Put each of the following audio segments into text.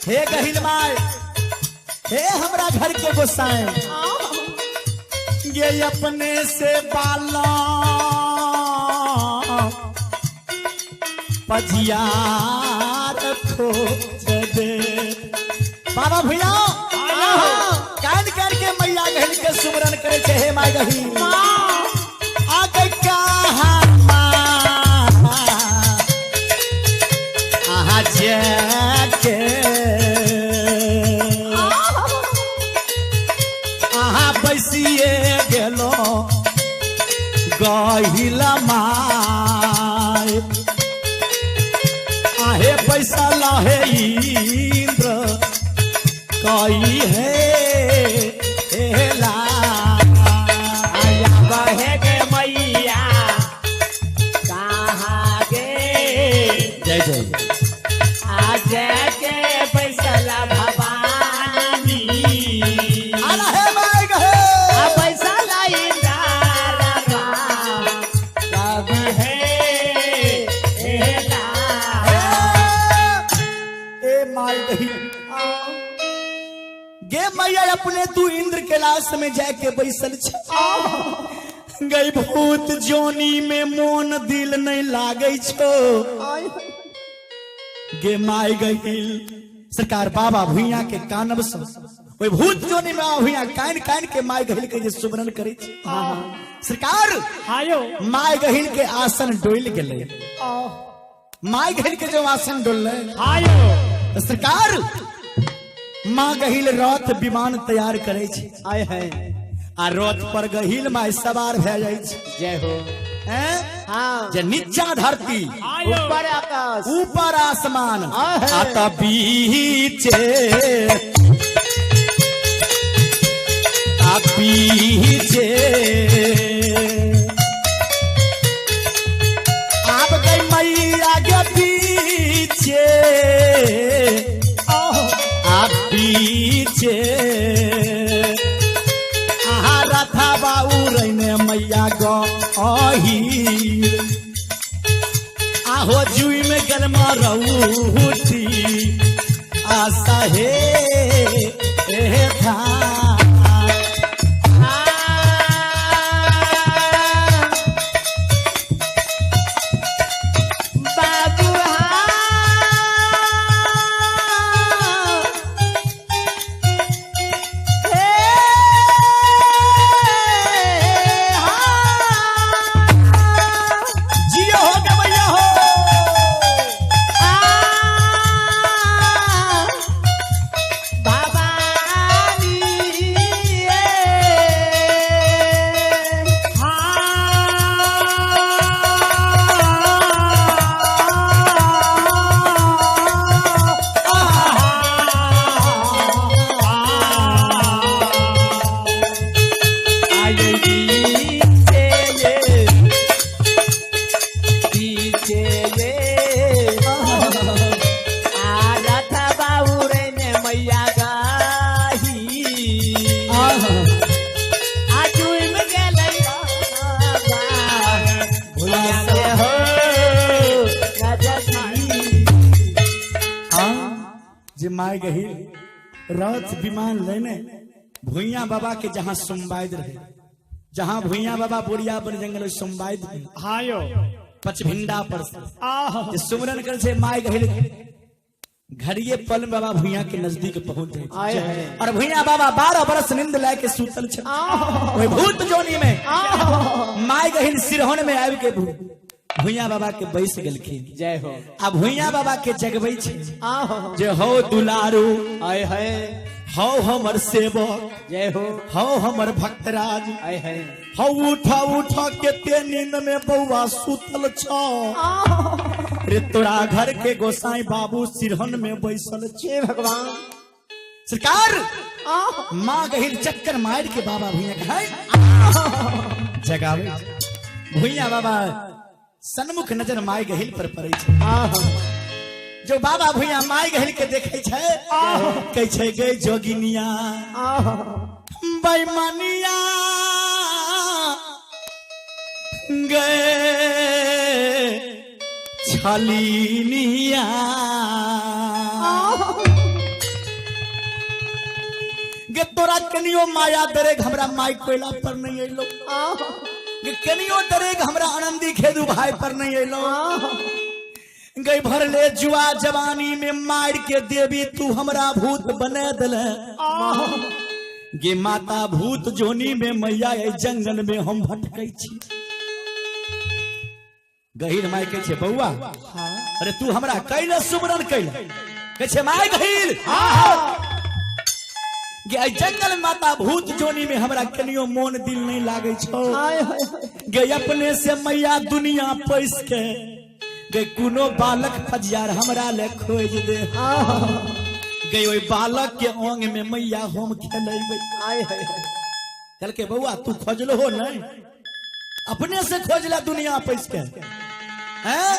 हे हे गहिल माय, हे हमरा घर के गोसाई, ये अपने से बाला पजियार खोज दे। बाबा भैया कान करके मैया गहिल के सुमरन करे छे। हे my गहिल आगे कहा आहा जाके आहा बैसिए गेलो गहिल my, आहे पैसा लहे इंद्र कई है ला। आया बहे गे मैया कहाँ गे जय जय आज के पैसला भवानी आला हे my गहे आ पैसला इंद्र कब है ला। ए my गही गे मैया अपने तू इंद्र कैलाश में जाके बैसल छ। गई भूत जोनी में मोन दिल नहीं लागे छो। गे my गहिल सरकार बाबा भुइया के कानब से ओई भूत जोनी में भुइया कान कान के my गहिल के जे सुमरन करे छे। सरकार आयो my गहिल के आसन डोल गेले। My गहिल के जो आसन डोलले आयो तो सरकार माँ गहिल रथ विमान तैयार करे छे। आय है आ रथ पर गहिल my सवार भए जाइ छे। जय हो। हैं? हाँ जे नीचा धरती आयो ऊपर आकाश ऊपर आसमान आहे। आ त बीचे आ बीचे आब गई मैया के पीछे आ पीछे आहा रथा बाऊ रैने मैया गही आहो जुई में गलमा रऊठी आशा हे हे था। बाबू जियो हो गवैया हो। हाँ, जे my गहिल रथ विमान लेने भुइया बाबा के जहाँ सोमवाद रहे, जहाँ भुइया बाबा बोरिया बन जंगल सोमवाद में आयो पचभिंडा पर से आह जे सुमरन कर से my गहिल घड़िए पल में बाबा भुइया के नजदीक पहुंच आए जाए हैं। और भुइया बाबा 12 बरस नींद लाए के सूतल छे ओए भूत जोनी में my गहिल सिरहन में आबि के भुइया बाबा के बैस गेलखिन। जय हो। आ भुइया बाबा के जगबै छे आहो जे हो दुलारू आय है हौ हमर सेवक जय हो। हौ हमर भक्तराज आय है हौ उठा उठा के ते नींद में बौआ सुतल छौ रे तोरा घर के गोसाई बाबू सिरहन में बैसल छे। हे भगवान। सरकार माँ गहिल चक्कर मार के बाबा भैया के है जगावे भुइया बाबा सन्मुख नजर माय गहिल पर पड़ै छै। जो बाबा भुइया माय गहिल के देखै छै, कहै छै गे जोगिनिया बेईमानिया गे छलिनिया गे, तोरा कनियो माया दरेग हमरा माई कोयला पर नहीं एलो, गे कनियो दरेग हमरा आनंदी खेदू भाई पर नहीं एलो, गई भरले जुआ जवानी में मार के देवी तू हमरा भूत बने दिले गे माता, भूत जोनी में मैया ए जंगल में हम भटकै छी। गहीर माय कहै छै बौआ, अरे तू हमरा कैले सुमरन कैले? कहै छै माय गहीर गे, एहि जंगल माता भूत जोनी में हमरा कनियो मोन दिल नहीं लागे छौ गे, अपने से मैया दुनिया पैस के गे कोनो बालक फजियार हमरा ले खोज दे गे, ओहि बालक के ओंग में मैया हम खेलेबै। कहलकै बौआ तू खोजलो हो नहीं, अपने से खोजला दुनिया पैस के हैं।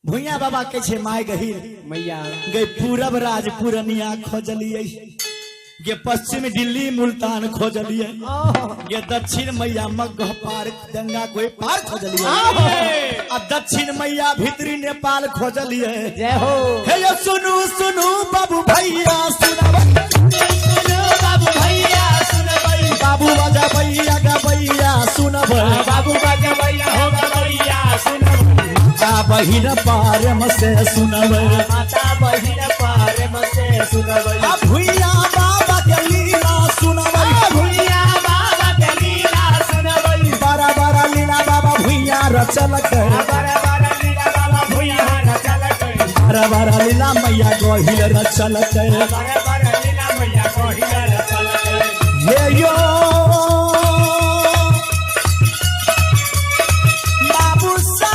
भुइया बाबा के छे my गहीर मैया गे, पूरब राज पुरनिया खोजलिए गे, पश्चिम दिल्ली मुल्तान खोजलिए गे, दक्षिण मैया मग्गह पार गंगा कोई पार खोजलिए, आ दक्षिण मैया भीतरी नेपाल खोजलिए। जय हो। हे यो सुनू सुनू बाबू भैया सुनब, सुनो बाबू भैया सुनबै, बाबू बाजा भैया गबैया सुनब, बाबू बाजा भैया हो गबैया सुनबै, माता बहिन पारम से सुनब, माता बहिन पारम से सुनबै, आ भुइया बाबा के लीला सुनब, भुइया बाबा के लीला सुनबै, बारा बारा लीला बाबा भुइया रचलक, बारा बारा लीला बाबा भुइया रचलक, बारा बारा लीला मैया गोहिल रचलक। बारा बारा लीला मैया गोहिल रचलक। हे यो बाबू सा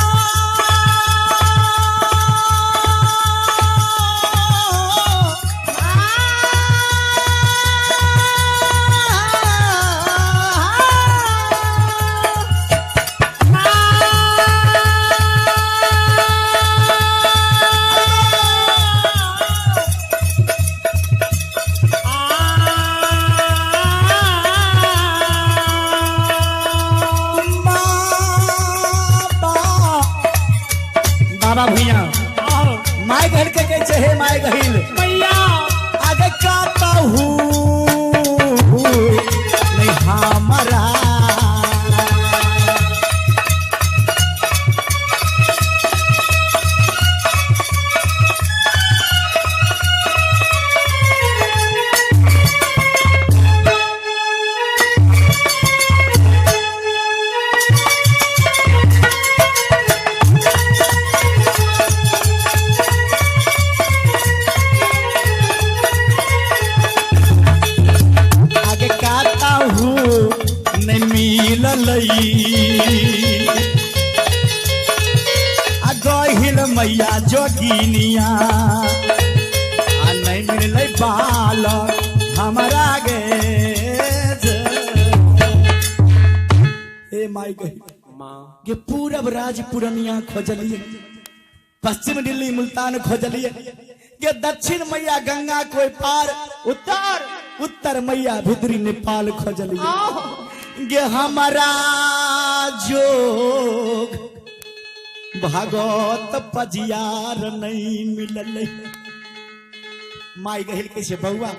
बाबा बाबा भैया my घर के कहै छै हे my गहिल मैया आगे कातहू नहीं हमरा आगे कातहू नहीं मिललई आ गहिल मैया जोगिनिया आ नहीं मिललै बालक हमरा गे। हे my गहिल माँ के पूरब राज पुरनिया खोजलिए, पश्चिम दिल्ली मुल्तान खोजलिए के दक्षिण मैया गंगा कोई पार, उत्तर उत्तर मैया भितरी नेपाल खोजलिए गे, हमारा जोग भगवत पजियार नहीं मिललै। माई गहिल कैसे बउआ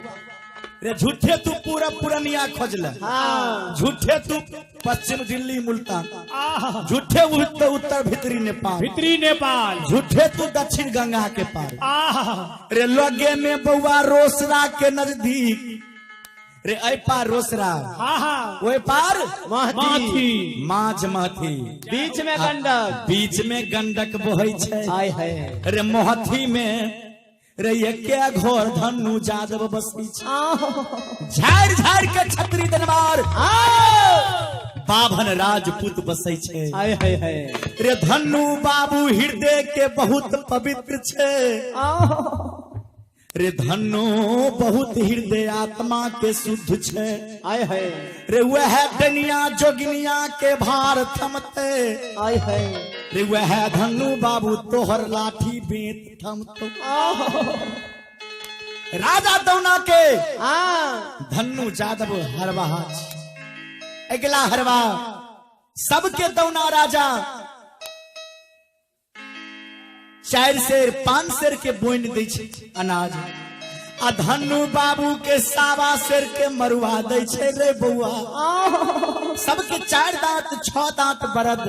रे, झूठे तू पूरा पुरनिया खोजल, झूठे तू पश्चिम दिल्ली मुल्तान, झूठे उत्तर उत्तर भितरी नेपाल, भितरी नेपाल, झूठे तू दक्षिण गंगा के पार रे, लगे में बउआ रोसड़ा के नजदीक रे, ऐ पार रोसड़ा ओए पार माथी, माछ महथी, बीच में गंडक, बीच में गंडक बहै छै आय है रे, मोहथी में रे एके घोर धनु जादव बसै छै, झाड़ झाड़ के छत्री दनवार बाभन राजपूत बसै छै आय है है रे, धनु बाबू हृदय के बहुत पवित्र छै रे धनो बहुत हृदय आत्मा के शुद्ध छे। आय है। रे वह डनिया जोगिनिया के भार थमते। आय है। रे वह धनु बाबू तोहर लाठी बेत थमतो। राजा दौना के हाँ धन्नू जादव हरवाहा अगला हरवा सबके दौना राजा 4 सेर 5 सेर के बोइन दै छै अनाज आ धन्नू बाबू के 1.25 सेर के मरुआ दै छै रे बौआ। सबके 4 दांत 6 दांत बरद,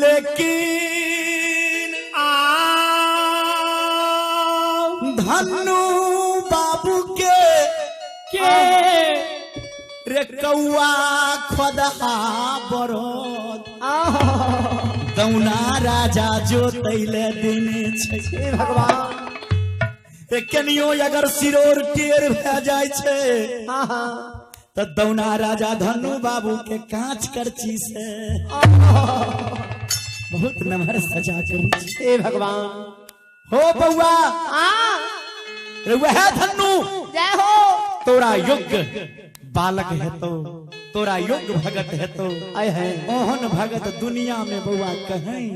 लेकिन धन्नू बाबू के रे कौआ खोदहा बरद दौना राजा जो तैले देने छै। हे भगवान। रे केनियो अगर सिरोर टेर भए जाय छै हाँ हाँ त दौना राजा धनु बाबू के कांच करची से बहुत नमहर सजा करी छै। हे भगवान। हो बौआ रे वह धनु जय हो। तोरा योग्य बालक है तो तोरा योग्य भगत है तो आय है। ओहन भगत दुनिया में बौआ कहीं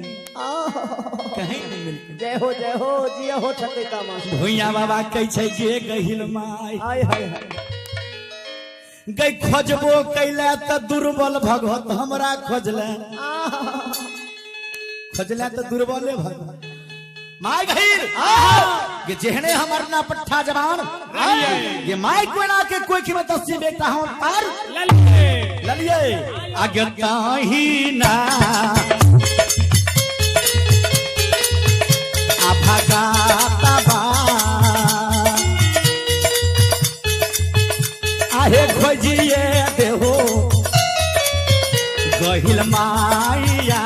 कहीं नहीं मिलते। जय हो जय हो जिया हो ठकेता मां। भुइया बाबा कहै छै गे गहिल माय आय हाय हाय। गई खोजबो कैले त दुर्बल भगत हमरा खोजले, खोजले त दुर्बले भगत my गहिल ये जेहने हमर ना पट्ठा जवान ये my कोना के कोई की मत 80 बेटा हम पार ललिए आगे ताही ना आभागा तबा आहे खोजिए देहो गहिल माइया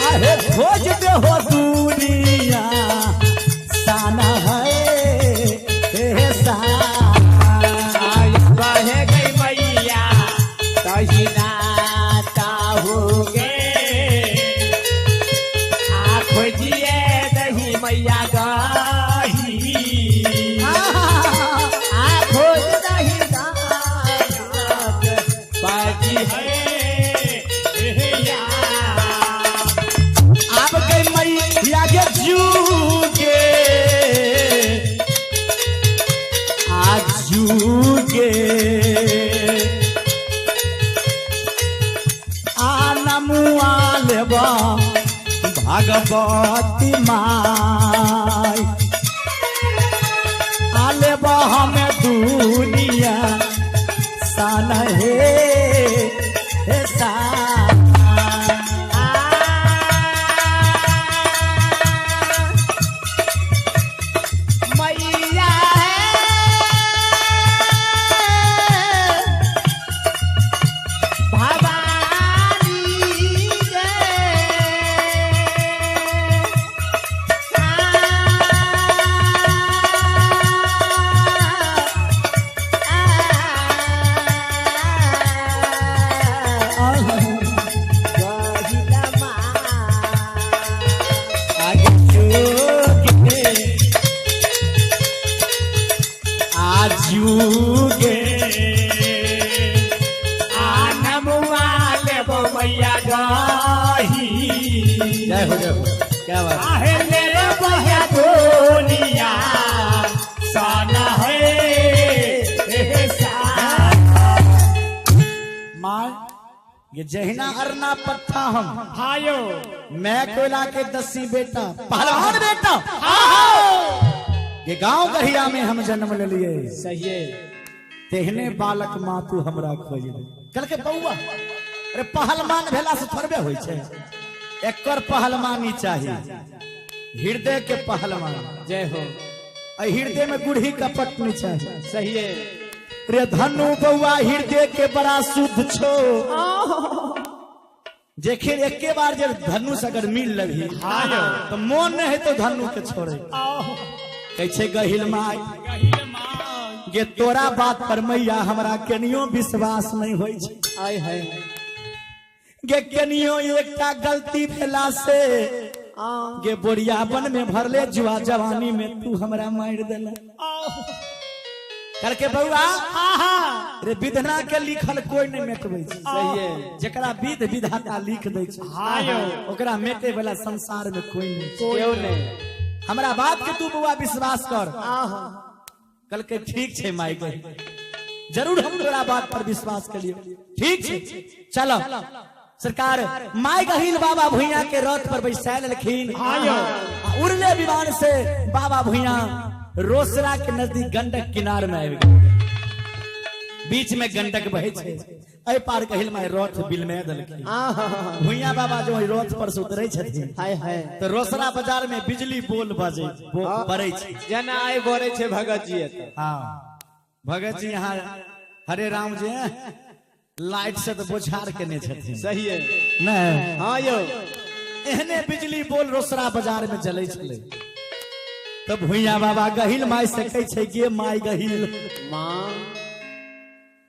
आहे खोज देहो दुनिया साना है हे सा बहे गई मैया तहिना ताहू गे आ खोजिए दही मैया गही आ खोज दही दात बाजी है या। आब गई मैया के जुगे आ जुगे आ नमुआ लेबा भगवती माई आ लेबा हमें दुनिया सन हे हे सा। मैया भवानी आगे जुगे आजुगे आनमुआ लेबो मैया गही जय हो जय हो क्या बात। आहे मेरे बहे दुनिया साना है हे सा। माँ ये जहिना अरना पत्था हम हायो मैं कोयला के 10 बेटा पहलवान बेटा ये गांव गहिया में हम जन्म ले लिए सही है। तेहने बालक माँ तू हमरा खोज दे। कल के बउआ अरे पहलवान भेला से थोड़बे होई छै, एकर पहलवानी चाहिए हृदय के पहलवान। जय हो। हृदय में गुढ़ी कपट नहीं चाहिए। सही है। रे धनु बउआ हृदय के बड़ा शुद्ध छो, जेखिन एके बार जे धनु से अगर मिल लगी तो मोन नहीं है तो धनु के छोड़े। कहै छै गहिल माय गे तोरा बात पर मैया हमरा केनियो विश्वास नहीं होई छै। आय हाय। गे केनियो एकटा गलती भेला से गे बोरियाबन में भरले जुआ जवानी में तू हमरा मार देला। करके बउआ रे विधना के लिखल कोई नहीं मेटबै छै। सही है। जकरा विध विधाता लिख दै छै ओकरा मेटे वाला संसार में कोई नहीं छै। क्यों नहीं? हमरा बात के तू बउआ विश्वास कर। कल के ठीक छै माई के, जरूर हम तोरा बात पर विश्वास करियो। ठीक छै चलो। सरकार माई गहिल बाबा भुइया के रथ पर बैसा लेलखिन। उड़ले विमान से बाबा भुइया रोसड़ा के नजदीक गंडक किनार में आबि गेल। बीच में गंडक बहे छै, एहि पार गहिल माई रथ बिलमे देलखिन। भुइया बाबा जो रथ पर से उतरे छथिन हाय हाय तो रोसड़ा बाजार में बिजली बोल बजे बरै छै। जना आइ बरै छै भगत जी एतऽ। हाँ भगत जी यहाँ हरे राम जी लाइट से तो बोछार केने छथिन। सही है। नहीं हाँ यो एहने बिजली बोल रोसड़ा बाजार में जलै छलै। तब भुइया बाबा गहिल माई से कहै छै गे माई गहिल माँ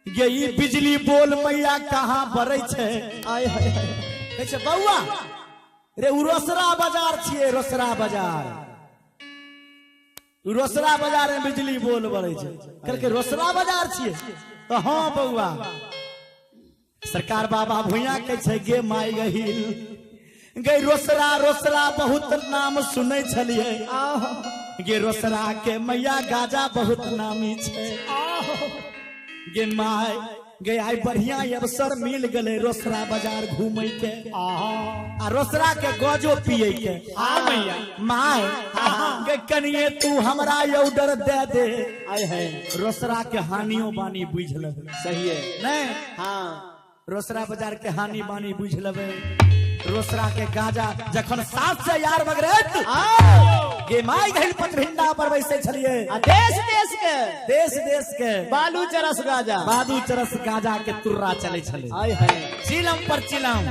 गे ई बिजली बोल मैया कहाँ बरै छै? आय हाय हाय कहै छै बौआ रे उ रोसड़ा बाजार छियै, रोसड़ा बाजार, उ रोसड़ा बाजार में बिजली बोल बरै छै। कहलकै रोसड़ा बाजार छियै? तो हाँ बौआ। सरकार बाबा भुइया कहै छै गे माई गहिल गे रोसड़ा रोसड़ा बहुत नाम सुनै छलियै। गे रोसड़ा के मैया गाजा बहुत नामी छै। गे माय गे आइ बढ़िया अवसर मिल गेलै रोसड़ा बाजार घूमै के आ रोसड़ा के गजो पिए के। My गे कनिए तू हमरा ऑर्डर दे दे, आय हाय रोसड़ा के हानियो बानी बुझ लेबै। सही है। नहीं हाँ रोसड़ा बाजार के हानि बानी बुझ लेबै। रोसड़ा के गाजा जखन 7 से यार बगरेत गे माई गहिल पचभिंडा पर बैसे छलिए। आ देश देश के देश देश के बालू चरस गाजा, बालू चरस गाजा के तुर्रा चले छले। आय हाय चिलम पर चिलम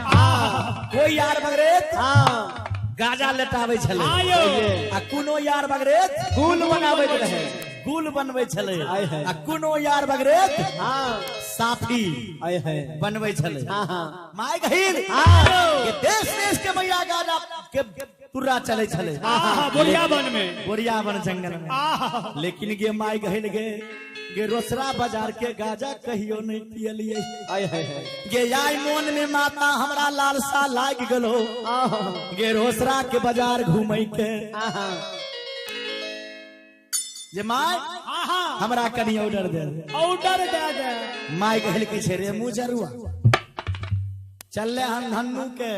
कोई यार बगरेत गाजा लेटाबै छले आ कोनो यार बगरेत गुल बनाबैत रहे, गुल बनबै छले आ कोनो यार बगरेत साफी आय हाय बनबै छले। हाँ माय गहिल के देश देश के मैया गाजा के तुर्रा चले छले बोरियाबन में, बोरियाबन जंगल में। लेकिन गे माय गहिल गे गे रोसड़ा बाजार के गाजा कहियो नहीं पियलिए। आय हाय हाय गे आई मोन में माता हमरा लालसा लाग गेलो गे रोसड़ा के बाजार घूमै के। जे my हमरा कनी ऑर्डर दे, ऑर्डर दे दे। My कहल के छै रे मुजरुआ चलले हन धन्नू के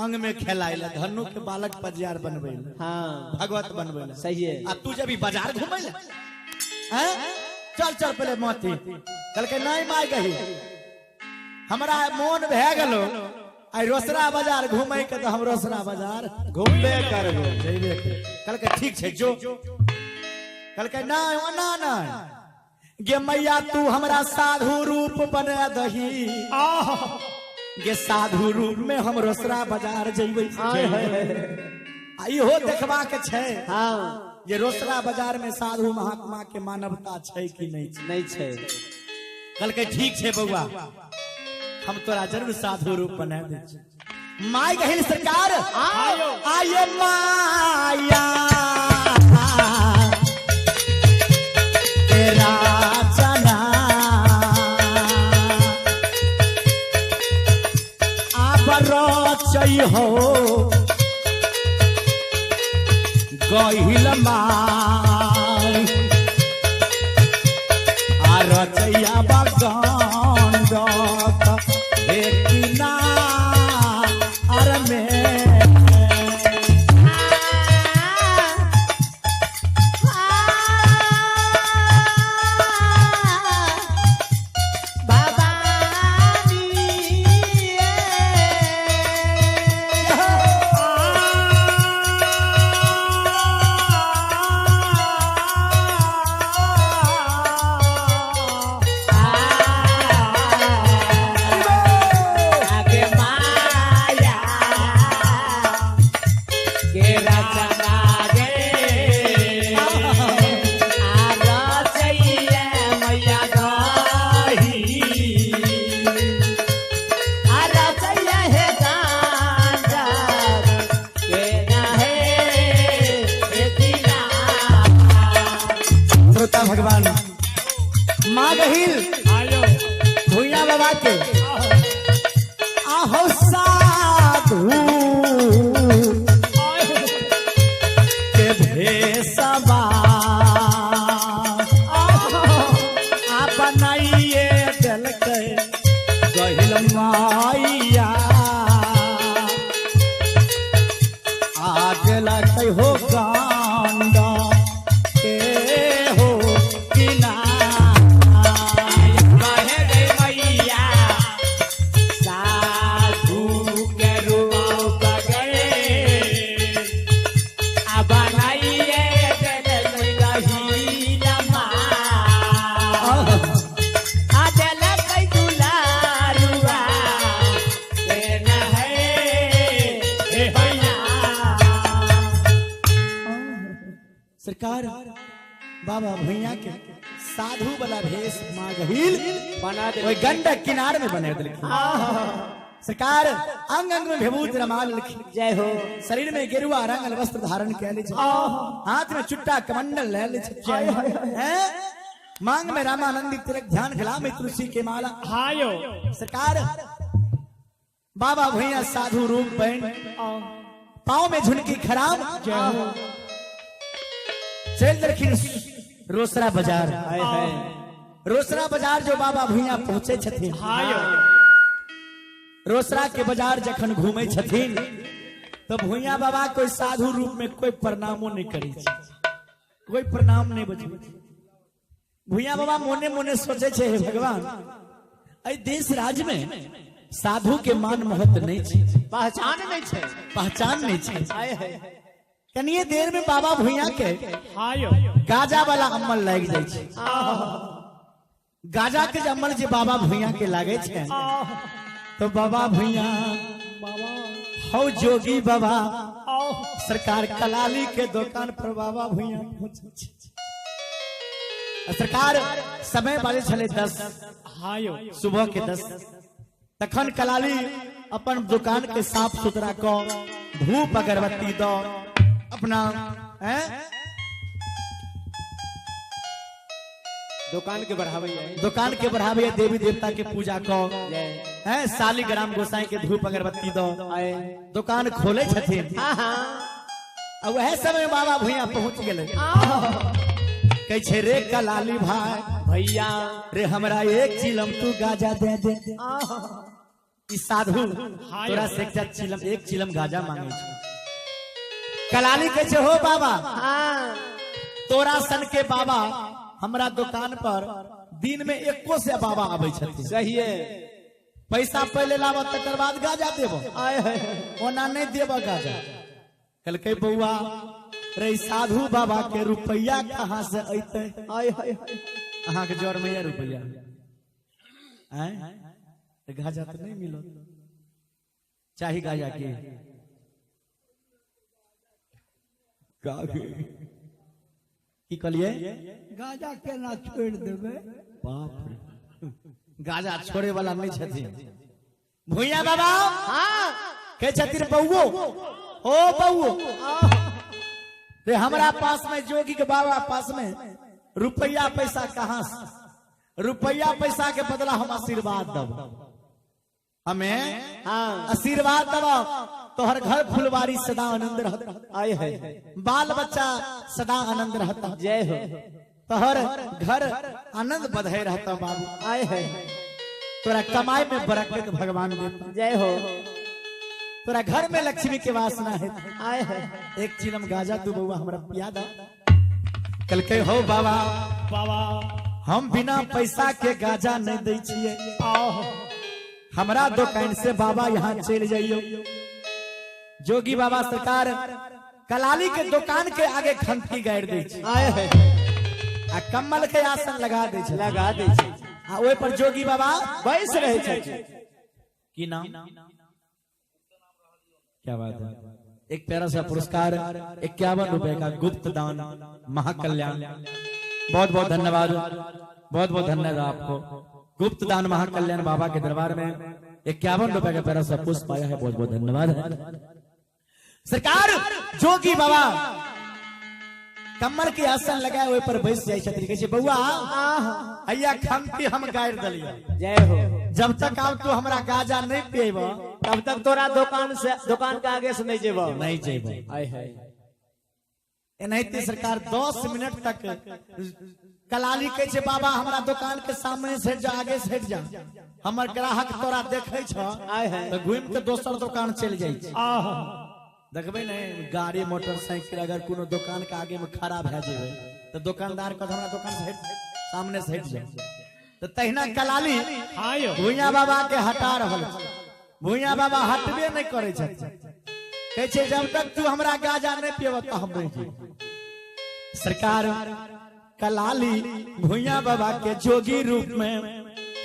अंग में खेलाइल, धन्नू के बालक पजियार बनबै ले, हाँ भगवत बनबै ले। सही है। आ तू जब बाजार घूमै ले हैं चल चल पहले मोती। कहलकै नहीं my गही हमरा मोन भए गेलो आई रोसड़ा बाजार घूमै के, तो हम रोसड़ा बाजार घूमबे करबो जइबे। कहलकै ठीक छै जो। कहलकै नहीं ओना नहीं गे मैया तू हमरा साधु रूप बना दही। गे साधु रूप में हम रोसड़ा बाजार जइबै। आ इहो देखबा के छै हाँ जे रोसड़ा बाजार में साधु महात्मा के मानवता छै कि नहीं छै। नहीं छै। कहलकै ठीक छै बौआ हम तोरा जरूर साधु रूप बना दै छी। My गहिल सरकार आये माया तेरा चना आब रचै हो गहिल my आ रचैया बगंडक हे किनार में। आ भूया बाबा के आहो साधु के भेसवा आ बनाइए देलकै गहिल माइया आ देलकै हो गांडा के हो किनार। कहे रे मैया साधु के रूप गए आ बनाइए देलकै गहिल माँ। आ देलकै दुलारुआ के न है हे हैया। सरकार बाबा भैया के साधु वाला भेष माँ गहिल बना दे ओहि गंडक किनार में बना देलखिन। सरकार अंग अंग में विभूत रमाल लिखी जय हो शरीर में गेरुआ रंगल वस्त्र धारण कैले छै हाथ में चुट्टा कमंडल ले ले छै हैं? मांग में रामानंदी तिलक ध्यान गला में तुलसी के माला। हायो सरकार बाबा भैया साधु रूप पहन पाँव में झुनकी खराब चल दलखिन रोसड़ा बाजार। हाय हाय रोसड़ा बाजार जो बाबा भैया पहुंचे छथिन, हायो रोसड़ा के बाजार जखन घूमे छथिन तो भूया बाबा कोई साधु रूप में कोई प्रणामो नहीं करी छै, कोई प्रणाम नहीं बजबै छै। भूया बाबा मोने मोने सोचे छै, हे भगवान, एहि देश राज्य में साधु के मान महत्व नहीं छै, पहचान नहीं छै। पहचान नहीं छै। हाय हाय कनिए देर में बाबा भूया के हायो गाजा वाला अमल लागि जाइ छै। गाजा के जे अमल जे बाबा भूया के लागे छै तो बाबा भूया हौ जोगी बाबा सरकार कलाली के दुकान पर बाबा भूया पहुंचे छै। आ सरकार समय बाजै छलै 10 हायो सुबह के 10, तखन कलाली अपन दुकान के साफ सुथरा क धूप अगरबत्ती द अपना हैं दुकान के बढ़ावे है। दुकान के बढ़ावे देवी देवता के पूजा क जय हैं शालिग्राम गोसाई के धूप अगरबत्ती दो आए दुकान खोले छथिन। हाँ हाँ आ वह समय बाबा भैया पहुंच गेले, कहै छै रे कलाली भाई भैया रे हमरा एक चिलम तू गाजा दे दे। ई साधु तोरा से एकटा चिलम एक चिलम गाजा मांगे छै। कलाली कहै छै हो बाबा, हाँ तोरा सन के बाबा हमरा दुकान पर दिन में एको से बाबा आबै छथिन। सही है। पैसा पहले लाबऽ तकर बाद गाजा देबो, आए हाय ओना नहीं देबऽ गाजा। कहलकै बौआ रे साधु बाबा के रुपैया कहाँ से अयतै? आए हाय हाय अहाँ के जर में या रुपैया आँय तऽ गाजा तऽ नहीं मिलत। चाही गाजा के की कहलिए? गाजा केना छोड़ि देबै? बाप रे, गाजा छोड़े वाला नहीं छथिन भूया बाबा। हाँ कहै छथिन बौओ ओ बौओ रे हमरा पास में जोगी के बाबा पास में रुपैया पैसा कहाँ से? रुपैया पैसा के बदला हम आशीर्वाद दब, हमें हाँ आशीर्वाद दब तोहर घर फुलवारी सदा आनंद रहत, आए हाय बाल बच्चा सदा आनंद रहता, जय हो तोहर घर आनंद बधे रहता बाबू, आए हाय तोरा कमाई में बरकत भगवान देता, जय हो तोरा घर में लक्ष्मी के वासना है। आए हाय एक चिलम गाजा तू बउआ हमरा पिया दा। कहलकै हो बाबा बाबा हम बिना पैसा के गाजा नहीं दै छियै, आओ हमरा दुकान से बाबा यहाँ चलि जाइयो। जोगी बाबा सरकार कलाली के दुकान के आगे खंती गाड़ि दै छै आए हाय आ कम्बल के आसन लगा दै छै लगा दै छै आ ओहि पर जोगी बाबा बैस रहै छथिन। की नाम? क्या बात है, एक प्यारा सा पुरस्कार 51 रुपए का गुप्त दान महाकल्याण। बहुत बहुत धन्यवाद, बहुत बहुत धन्यवाद आपको। गुप्त दान महाकल्याण बाबा के दरबार में 51 रुपए का प्यारा सा पुष्प आया है, बहुत बहुत धन्यवाद है। सरकार जोगी बाबा कमल के आसन लगाए ओहि पर बैस जाइ छथिन। कहै छै बौआ हैया खमती हम गाड़ि देलियै, जय हो। जब तक आब तू हमरा गाजा नहीं पिएब तब तक तोरा दुकान से दुकान के आगे से नहीं जेब, नहीं जेब। आय हाय। एनाहिते सरकार 10 मिनट तक कलाली कहै छै बाबा हमरा दुकान के सामने से हट जा, आगे से हट जा, हमर ग्राहक तोरा देखै छ आय हाय। तऽ घुमि के दोसर दुकान चलि जाइ छै। देखबै ने गाड़ी मोटरसाइकिल अगर कोनो दुकान के आगे में खड़ा भए जेबै तऽ दुकानदार कहत हमरा दुकान से हट, सामने से हट जा। तऽ तहिना कलाली भुइया बाबा के हटा रहल छै। भुइया बाबा हटबे नहीं करै छथिन, कहै छै जब तक तू हमरा गाजा नहीं पियब तऽ हम नहीं जीब। सरकार कलाली भुइया बाबा के जोगी रूप में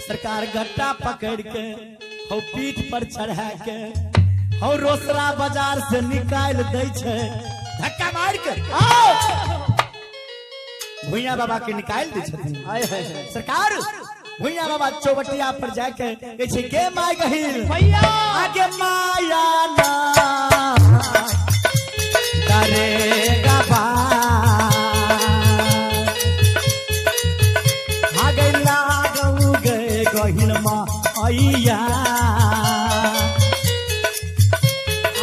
सरकार गट्टा पकड़ के हौ पीठ पर चढ़ा के हौ रोसड़ा बाजार से निकाल दै छै, धक्का मार के भुइया बाबा के निकाल दै छथिन। आय हाय। सरकार भुइया बाबा चौबटिया पर जाके कहै छै के my गहिल भैया आगे माया ना डरेगा बा, आगे लागू गए गहिल मा अइया,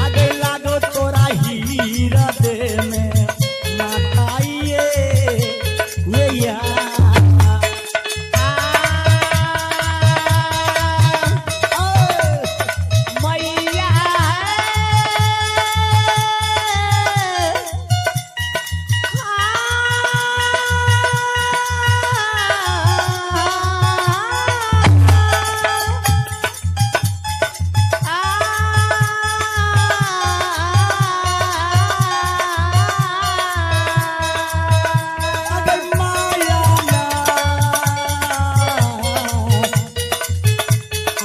आगे लागो तोरा हीरा दे में माताइए वेया। मैया अगर माया ना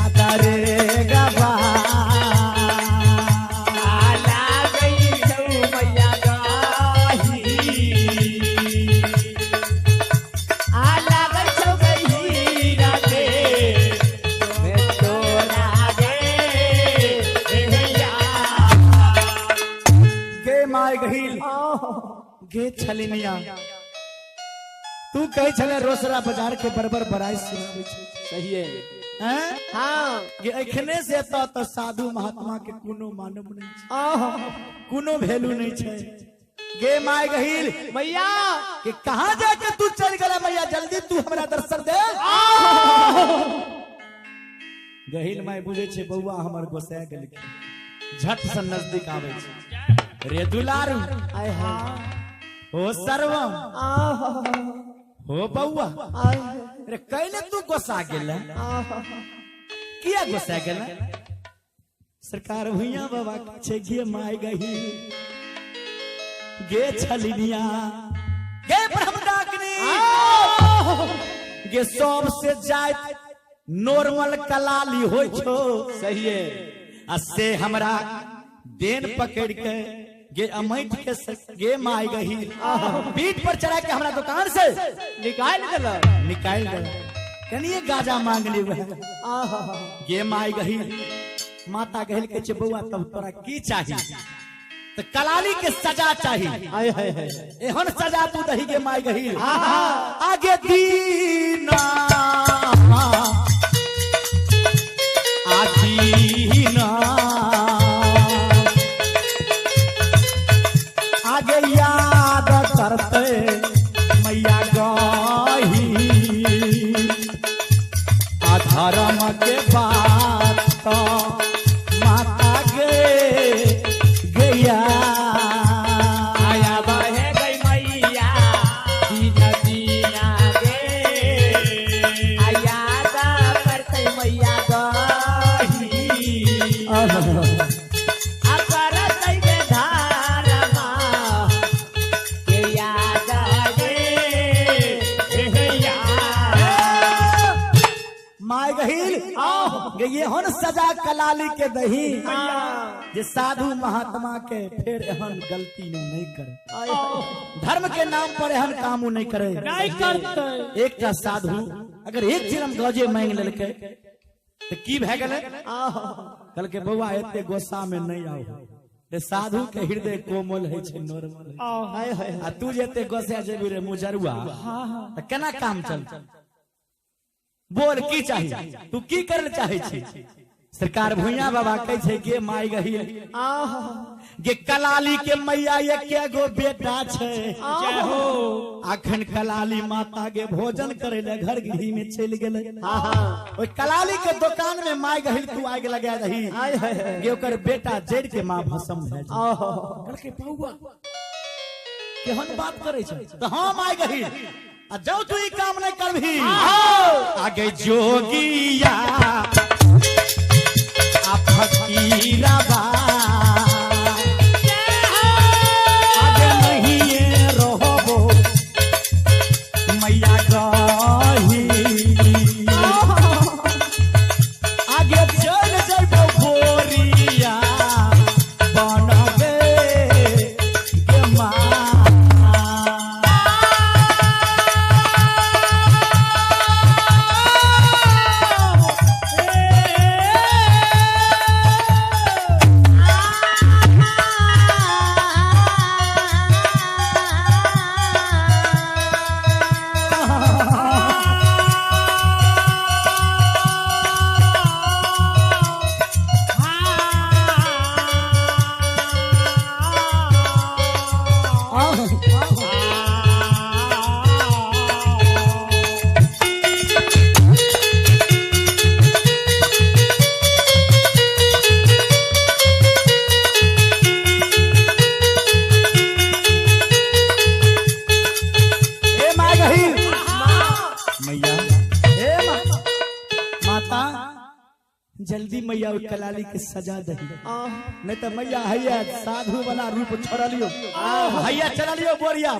अदरेगा बा, आला गई छौ मैया गाही, आला गई छौ गहीरा दे, मैं तोरा गे भैया। गे my गहिल गे छलिनिया, तू कहे छले रोसड़ा बाजार के बरबर बड़ाई सुनाबै छै। सही है। हैं? हाँ। गे एखने से एतऽ तऽ साधु महात्मा के कोनो मानव नहीं छै, कोनो वैल्यू नहीं छै। गे my गहिल मैया कि कहाँ जाके तू चल गला मैया, जल्दी तू हमरा दर्शन दे। गहिल माय बुझे छै बौआ हमर गोसाय गेलखिन, झट से नजदीक आबै छै। रे दुलारू आय हाय। हो सर्वम हो बौआ, आय रे कैले तू गोसा गेल, किया गोसा गेल? सरकार भुइया बाबा छै गे my गहिल गे छलिनिया गे ब्रह्मडाकनी गे सबसे जाइत नॉर्मल कलाली होइ छो। सही है। आ से हमरा देन पकड़ के गे अमैठ के गे my गहिल पीठ पर चढ़ा के हमरा दुकान से निकाल देलक। निकाल दे, कनिए गाजा मांग ली वह। गे my गहिल माता गहिल के छै बौआ तब तोरा की चाही? तो कलाली के सजा चाही। आय हाय हाय। एहन सजा तू दही गे my गहिल आगे दीना आदीना आगे याद करते मैया गही अधर्म के बात तो माता गे गैया। आया बहे गई मैया दीना दीना गे, आया दा करते मैया गाही, आ करते गे धारमा के याद गे भैया। My गहिल गे एहन सजा कलाली के दही जे साधु महात्मा के फिर एहन गलती न नहीं करे, धर्म के नाम पर एहन काम नहीं करे। नहीं करते। एकटा साधु अगर एक चिरम गजे मांग लेलकै तऽ की भए गेलै? कहलकै बौआ एते गोस्सा में नहीं आउ, रे साधु के हृदय कोमल है छै, नॉर्मल है। हाय हाय। आ तू जेते गोसिया जेबी रे मुजरुआ, त केना काम चलतै? बोल की चाही, तू की करल चाहे छी? सरकार भुइया बाबा कहै छै गे माय गही गे कलाली के मैया एके गो बेटा छै। जय हो। अखन कलाली माता के भोजन करे ले घर गृह में चलि गेलै। हाँ हाँ। ओहि कलाली के दुकान में माय गहिल तू आगि लगा दही हाय हाय हाय। गे ओकर बेटा जड़ के माँ भस्म भए जाय। आहा। कहलकै बौआ केहन बात करे छै, तऽ हम आइ गहिल आ जाउ तू ई काम नहीं करबही। आगे जोगिया आ फकीरबा आगे नहिए रहबो मैया कही, आगे चल जइबो बोरिया बनगे गे माँ। ए माँ गही मैया, ए माँ माता जल्दी मैया ओहि कलाली के सजा दही, नहीं तो मैया हैया साधु वाला रूप छोड़लियो, हैया चललियो बोरिया।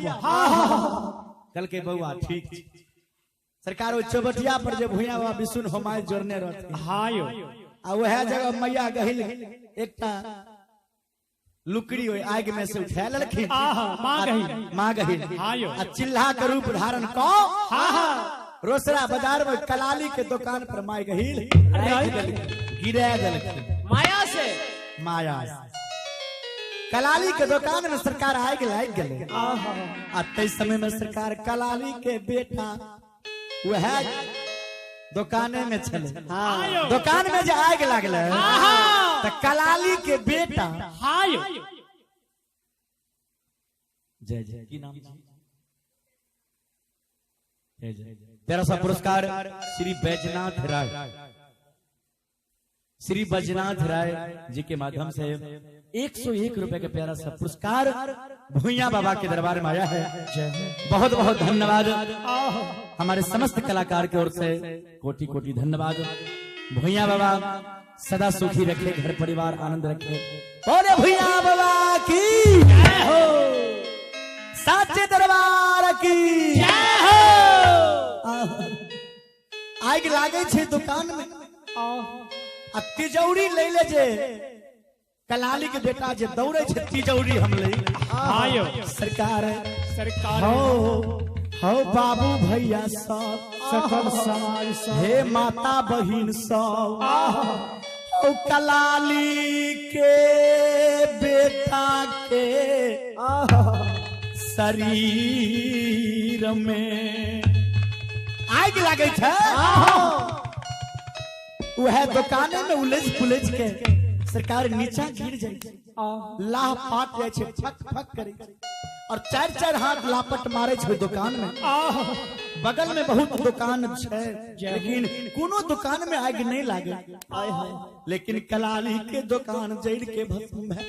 कल के बउआ ठीक छै। सरकार ओहि चौबटिया पर जे भुइया बाबा विष्णु होमाय जोड़ने रहथिन। हाँ यो। आ वएह जगह मैया गहिल एकटा लुकड़ी ओहि आगि में से उठा लेलखिन। आहा, माँ गहिल। माँ गहिल। हाँ यो। आ चिल्हा के रूप धारण क हाँ हाँ। रोसड़ा बाजार में कलाली के दुकान पर माय गहिल गिरा देलखिन माया से। माया से। कलाली के दुकान में सरकार आगि लागि गेलै। आ तै समय में सरकार कलाली के बेटा वएह दुकाने में छलै। हाँ। दुकान में जे आगि लागलै त कलाली के बेटा हाँ यो। जय जय की नाम जय जय। तेरा सा पुरस्कार श्री बैजनाथ राय, श्री बैजनाथ राय जी के माध्यम से 101 रुपए का प्यारा सा पुरस्कार भुइया बाबा के दरबार में आया है। बहुत बहुत धन्यवाद हमारे समस्त कलाकार की ओर से, कोटि कोटि धन्यवाद। भुइया बाबा सदा सुखी रखे, घर परिवार आनंद रखे। बोले भुइया बाबा की जय हो, साचे दरबार की जय हो। आगि लागे छै दुकान में आ तिजौरी लै ले जे कलाली के बेटा जे दौड़े छै तिजौरी हम लै। हाँ यो। सरकार सरकार हो हो बाबू भैया सब, सकल समाज सब, हे माता बहिन सब, ओ कलाली के बेटा के शरीर में आगि लागे छै। वह दुकाने में उलझ पुलझ के सरकार नीचा गिर जाय छै, लाह फाट जाय छै, फक फक करे छै और चार चार हाथ लापट मारे छै दुकान में। बगल में बहुत दुकान छै लेकिन कोनो दुकान में आगि नहीं लागे, लेकिन कलाली के दुकान जड़ के भस्म भए।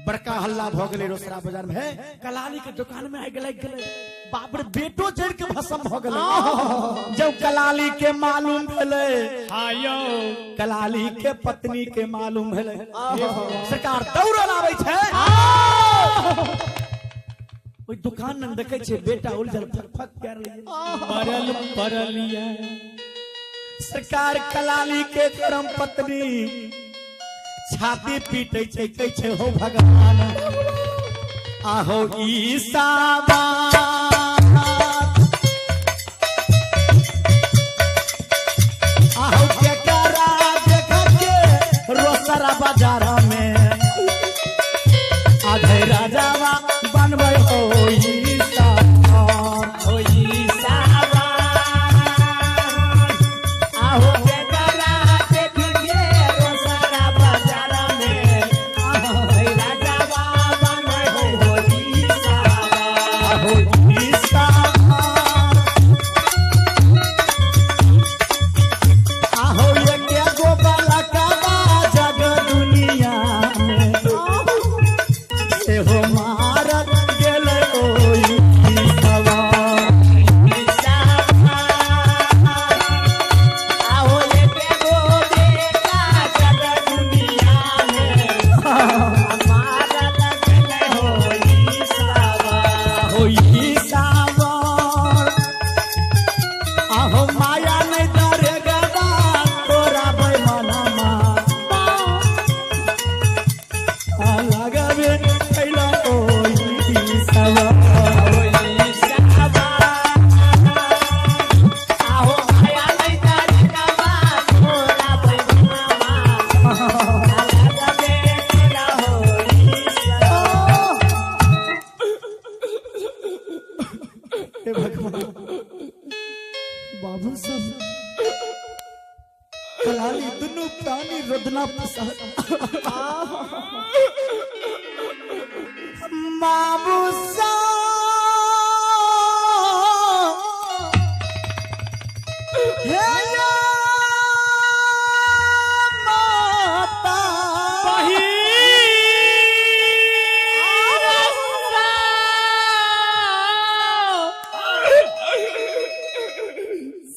बड़का हल्ला भ गेलै रोसड़ा बाजार में, हे कलाली के दुकान में आगि लागि गेलै, बाप रे बेटो जड़ के भस्म भ गेलै। जब कलाली के मालूम भेलै, हाँ यो। कलाली के पत्नी के मालूम भेलै, सरकार दौड़ल आबै छै ओहि दुकान में देखै छै बेटा उलझल फक फक कर रहलै, परल परल ये। सरकार कलाली के धर्म पत्नी छाती पीटे छै, कहै छै हो भगवान आहो ईसा बात आहो केकरा देख के रोसड़ा आहो माया नहीं तारे गदा तोरा बेमाना आ लगावे कैला ओई सवा। हे भगवान, बाबू सब कलाली दुनू प्राणी रोदना पसार। बाबू साहब, हे या माता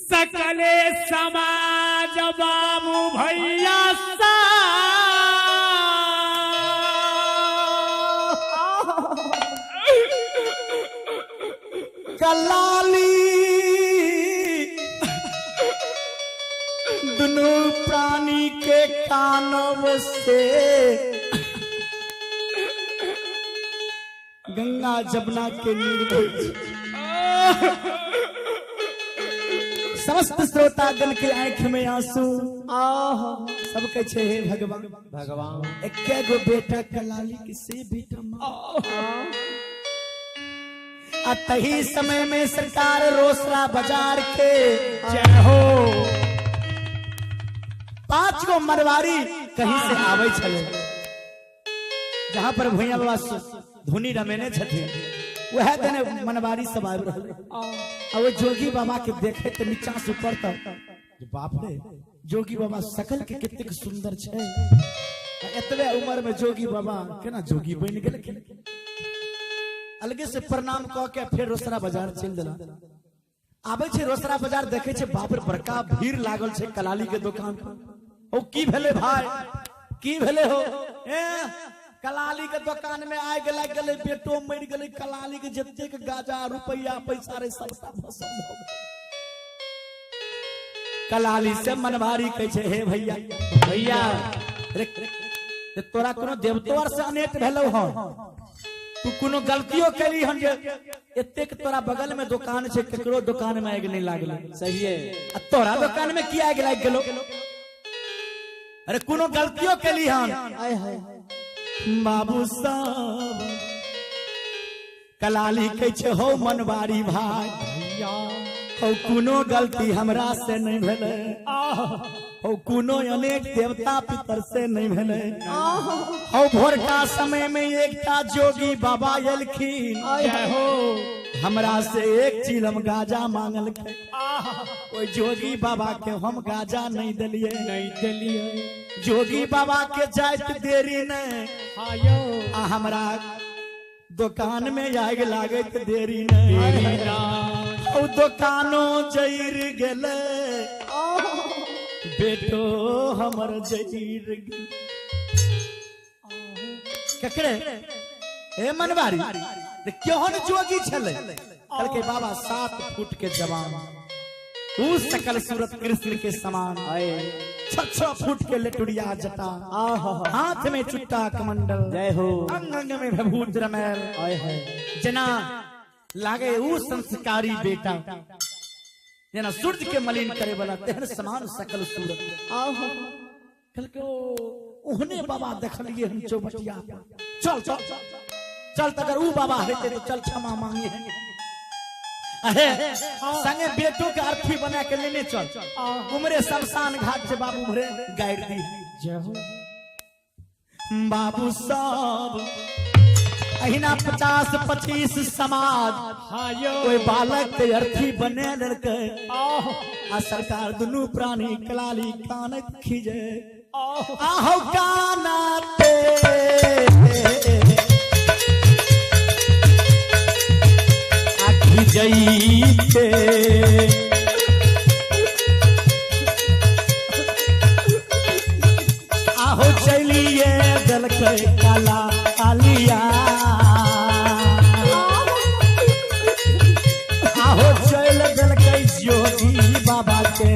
सकले समाज बाबू भैया सा कलाली दुनू प्राणी के कानव से गंगा जमुना के नीर बहै छै। समस्त श्रोतागण के आंख में आंसू। आह सब कहै छै हे भगवान, भगवान एके गो बेटा कलाली के से बेटा माँ। आ तही समय में सरकार रोसड़ा बाजार के जय हो 5 गो मरवारी कहीं से आवे छले, जहां पर भैया बाबा धुनी रमेने छथिन वह दिन मनवारी सब आबि रहले। आ वो जोगी बाबा के देखे त नीचा से ऊपर तक, जे बाप रे जोगी बाबा शकल के कतेक सुंदर छै, आ एतबे उम्र में जोगी बाबा केना जोगी बनि गेलखिन। अलगे से प्रणाम क के फेर रोसड़ा बाजार चलि देला। आबै छै रोसड़ा बाजार, देखे छै बाप रे बड़का भीड़ लागल छै कलाली के दुकान पर। ओ की भेले भाई, की भेले हो? ए कलाली के दुकान में आगि लागि गेलै, बेटो मरि गेलै, कलाली के जतेक गाजा रुपैया पैसा रे सबटा भस्म भऽ गेलै। कलाली से मनभारी कहै छै हे भैया, भैया रे, रे तोरा कोनो देवतो आर से अनेट भेलौ हन? तू कोनो गलतियो केली हन जे एतेक तोरा बगल में दुकान छै, केकरो दुकान में आगि नहीं लागलै? सही है। आ तोरा दुकान में की आगि लागि गेलो? अरे कोनो गलतियो केली हन? आय हाय बाबू साहब कलाली कहै छै हो मनवारी भाई, हो कोनो गलती हमरा से नहीं भेलै, हो कोनो अनेक देवता पितर से नहीं भेलै। हो भोरका समय में एकटा जोगी बाबा एलखिन, जय हो हमरा से एक चिलम गाजा मांगलकै। ओहि जोगी बाबा के हम गाजा नहीं देलियै, नहीं देलियै। जोगी बाबा के जाइत देरी नहीं, आयो आ हमरा दुकान में आगि लागैत देरी नहीं, ओ दुकानो जरि गेलै, बेटो हमर जरि गेलै। ककरे हे मनवारी केहन जोगी छलै? कहलकै बाबा 7 फुट के जवान, ऊ सकल सूरत कृष्ण के समान, 6-6 फुट के लेटुरिया जटा, आह हाथ में चुट्टा कमंडल, जय हो अंग अंग में भभूत रमेल, आय हाय जना लागे ऊ संस्कारी बेटा, जना सूरज के मलिन करे वाला तेहन समान सकल सूरत। आह कहलकै ओ ओहने बाबा देखलिए हम चौबटिया पर, चल चल चल, अगर ऊ बाबा हेते तो चल क्षमा मांगे। अहे संगे बेटो के अर्थी बना के लेने चल, उमरे शमशान घाट से बाबू उमरे गाइड दी। जय हो बाबू साहब अहिना 50-25 समाज आयो कोई बालक के अर्थी बने लड़के। आह आ सरकार दुनू प्राणी कलाली कानत खीजे, आह आहो कानाते आखी जईते आहो चलिए दलकै काला आलिया, आहो चल दलकै जोगी। के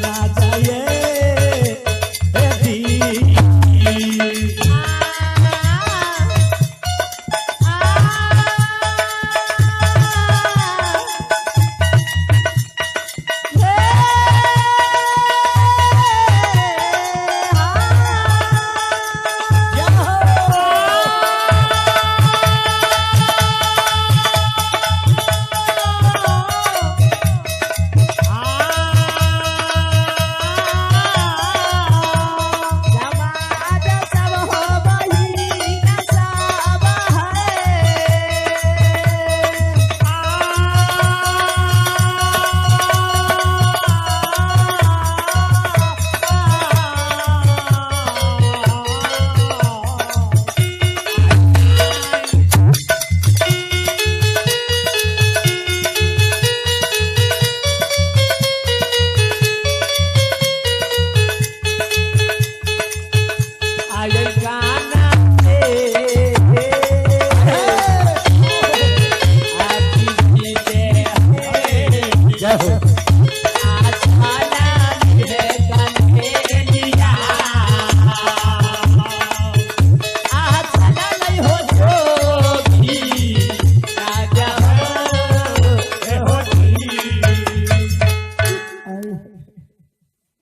ना जाए ए दी। जय हो।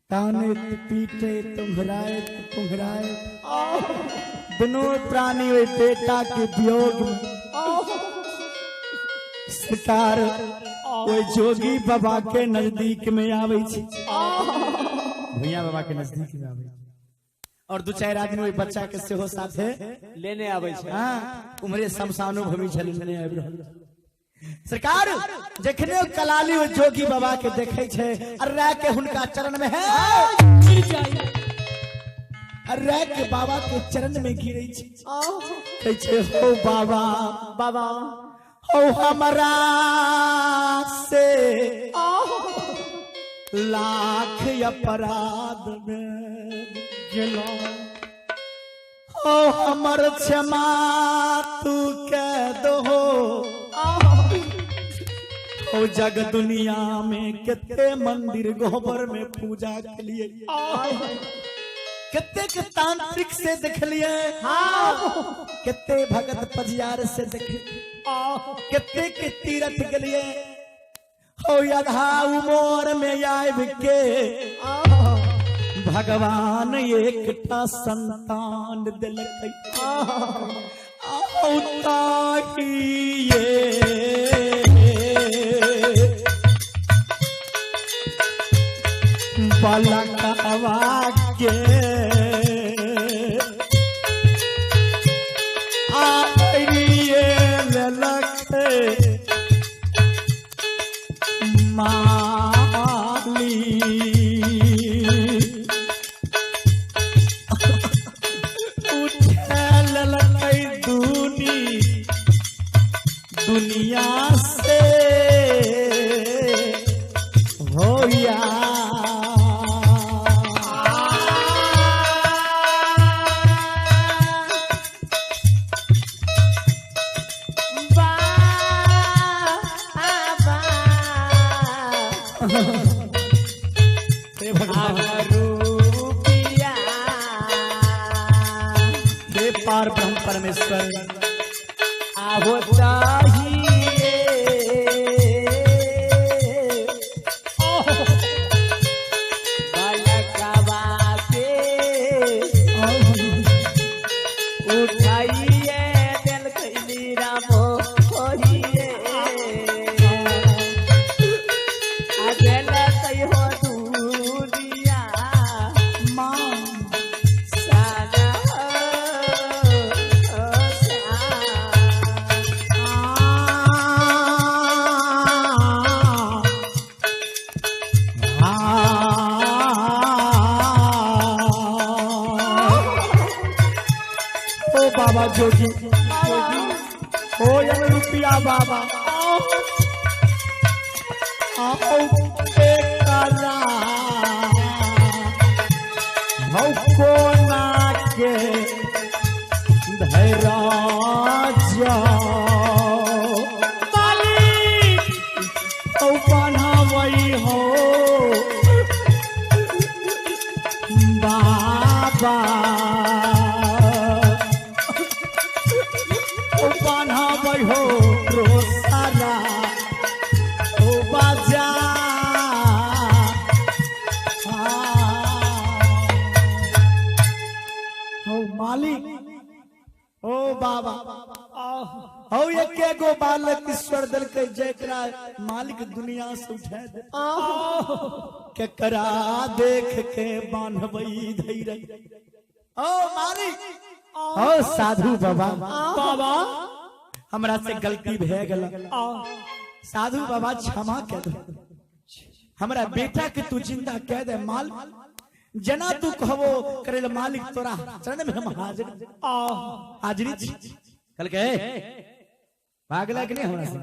ताने पीटे तुंघराए पुंघराए दोनों प्राणी ओहि बेटा के वियोग में सरकार ओहि जोगी बाबा के नजदीक में आवे छै, भैया बाबा के नजदीक में आवे छै और दू चारि आदमी ओहि बच्चा के सेहो साथे लेने आबै छै। हाँ, उम्हरे शमशानो भूमि छल लेने आबि रहल। सरकार जखने कलाली ओहि जोगी बाबा के देखे छै अर्रा के हुनका चरण में है अर्रा के बाबा के चरण में गिरे छै, कहै छै हो बाबा बाबा हो हमरा से लाख अपराध में गेलो, हो हमर क्षमा तू के दो, ओ जग दुनिया में कितने मंदिर गोबर में पूजा के लिए, कितने के तांत्रिक से देख लिए, कितने भगत पजियार से देख, कितने के तीर्थ के लिए, हो आधा उमर में आब के भगवान एकटा संतान दिलकै आओ ताकिए बालकवा के आइए ललक माली उठे ललकै दुनी दुनिया से होया। हे भगवान, हे पार ब्रह्म परमेश्वर, आहो चाहिए बालकवा के उठाइए दिल राम होइए अगल हो दुनिया माँ साना ओ सा। ओ बाबा जोगी, ओ यम रुपया बाबा, आओ एकरा हौ कोना के धैरा जाओ मालिक, हौ पन्हावई हो। बाबा हौ एके गो बालक ईश्वर देलकै जेकरा मालिक दुनिया से उठा दे केकरा देख के बान्हबै धैर्य। ओ मालिक ओ साधु बाबा बाबा हमरा से गलती भए गेल। साधु बाबा क्षमा कर दे, हमरा बेटा के तू जिंदा कह दे माल जना तू कहबो करे मालिक तोरा चरण में हम हाजिर हाजिरी छी। कहलकै भागला कि नहीं हमरा से?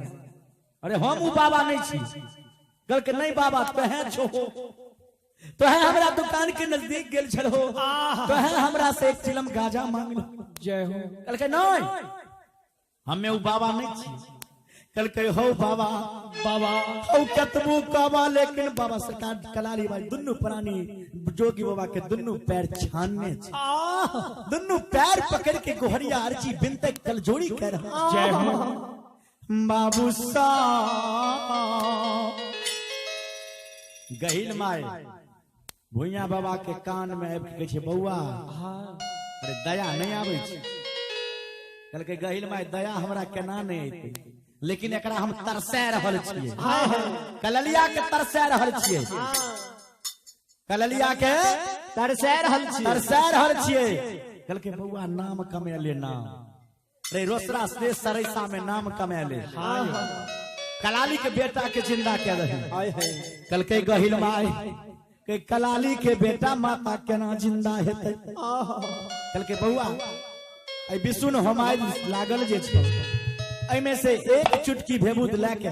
अरे हम उ बाबा नहीं छी। कहलकै नहीं बाबा तोहे छो, तोहे हमरा दुकान के नजदीक गेल छलहो, तोहे हमरा से एक चिलम गाजा मांगल। जय हो। कहलकै नहीं हमें उ बाबा नहीं छी। कहलकै हो बाबा बाबा हौ कतबू कहबा लेकिन बाबा सरकार कलाली भाई दुनू प्राणी जोगी बाबा के दुनू पैर छानने छे, दुनू पैर पकड़ के गोहरिया अर्जी बिनते कल जोड़ी कर रहा। जय हो। बाबू सा गहिल माय भुइया बाबा के कान में आबि के कहै छै बौआ अरे दया नहीं आबै छै। कहलकै गहिल माय दया हमरा केना नहीं अयतै, लेकिन एकरा हम तरसा रहल छियै, कललिया के तरसा रहल छियै, कललिया के तरसा रहल छियै, तरसा रहल छियै। कहलकै बौआ नाम कमेले नाम रे रोसरा से सरैसा में नाम कमेले, कलाली के बेटा के जिंदा कह रहे। कहलकै गहिल माय के कलाली के बेटा माता केना जिंदा हेतै? कहलकै बौआ ए बिसुन हमाय लागल जे छै एहिमे से एक चुटकी भेबूत लए के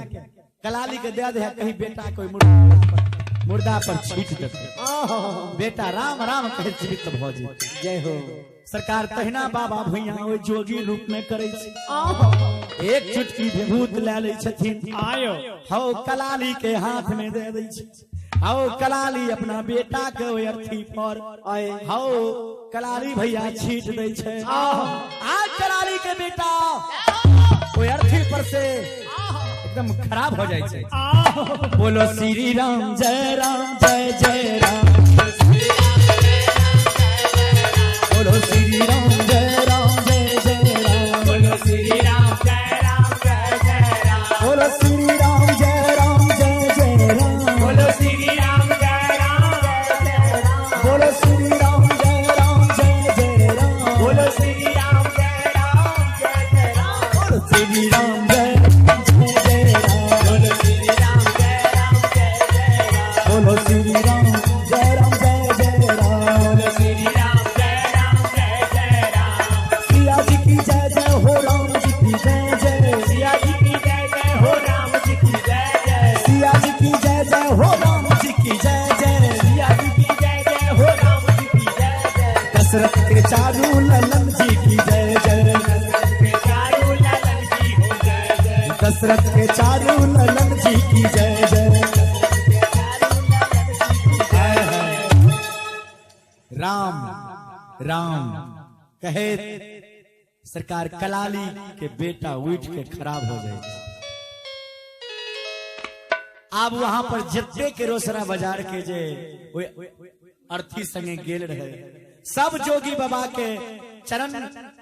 कलाली के दे दे, कहीं बेटा कोई मुर्दा पर छीट देते, बेटा राम राम कह जीवित भऽ जेतै। जय हो। सरकार तहिना बाबा भुइया ओहि जोगी रूप में करै छै, एक चुटकी भेबूत लए लै छथिन, आयो हौ कलाली के हाथ में दे दै छै, हौ कलाली अपना बेटा के ओहि अर्थी पर हौ कलाली भैया छीट दै छै। आ कलाली के बेटा ओहि अर्थी पर से एकदम खराब हो जाइ छै। बोलो श्री राम जय राम जय जय राम, बोलो श्री राम जय राम जय जय राम, बोलो श्री राम जय राम जय जय राम, बोलो श्री राम जय राम जय जय राम, बोलो श्री राम जय राम जय जय राम, बोलो श्री राम जय राम जय जय राम, बोलो श्री राम जय राम जय जय राम, बोलो श्री राम जय जय जय राम, बोलो श्री राम जय राम जय जय राम, बोलो श्री राम जय राम जय जय राम, बोलो श्री राम जय राम जय जय राम, सिया जी की जय जय हो राम जी की जय जय, सिया जी की जय जय हो राम जी की जय जय, सिया जी की जय जय हो राम जी की जय जय, सिया जी की जय जय हो राम जी की जय जय, दशरथ के चारू ललन जी की जय जय, चारू ललन जी हो जय जय, दशरथ के चारू ललन जी की जय जय। राम राम कहे सरकार कलाली के बेटा उठ के खराब हो जाए। अब वहां पर जत्ते के रोसड़ा बाजार के जे अर्थी संगे गेल रहे सब जोगी बाबा के चरण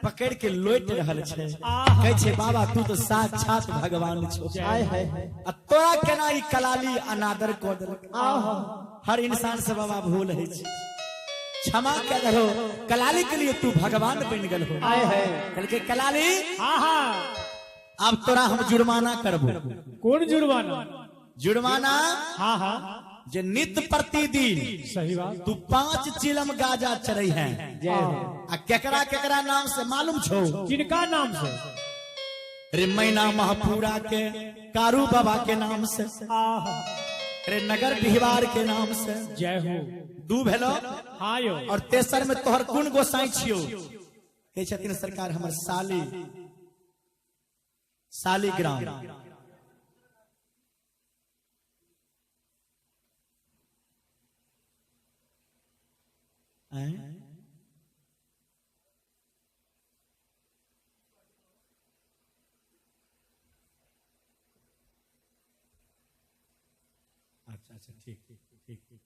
पकड़ के लोट रहल छै, कहै छै बाबा तू तो साक्षात भगवान छो, आ तोरा केना ई कलाली अनादर कऽ देलक। हर इंसान से बाबा भूल होइ छै, क्षमा कर दो, कलाली के लिए तू भगवान बन गल हो। कहलकै कलाली अब तोरा हम जुर्माना करबो। कौन जुर्माना? जुर्माना हाँ हाँ जे नित्य प्रतिदिन सही बात तू 5 चिलम गाजा चढ़ै है, आ केकरा केकरा नाम से मालूम छो? किनका नाम से? रे मैना महापुरा के कारू बाबा के नाम से, रे नगर बिहवार के नाम से, जय हो। दू भेलो हाँ यो। और तेसर में तोहर कोन गोसाई छियो? कहै छथिन सरकार हमर साली सालीग्राम। अच्छा अच्छा ठीक ठीक ठीक।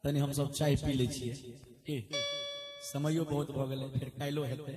तनी हम सब चाय पी लै छियै। की समयो बहुत भऽ गेलै, फेर काल्हिो हेतै।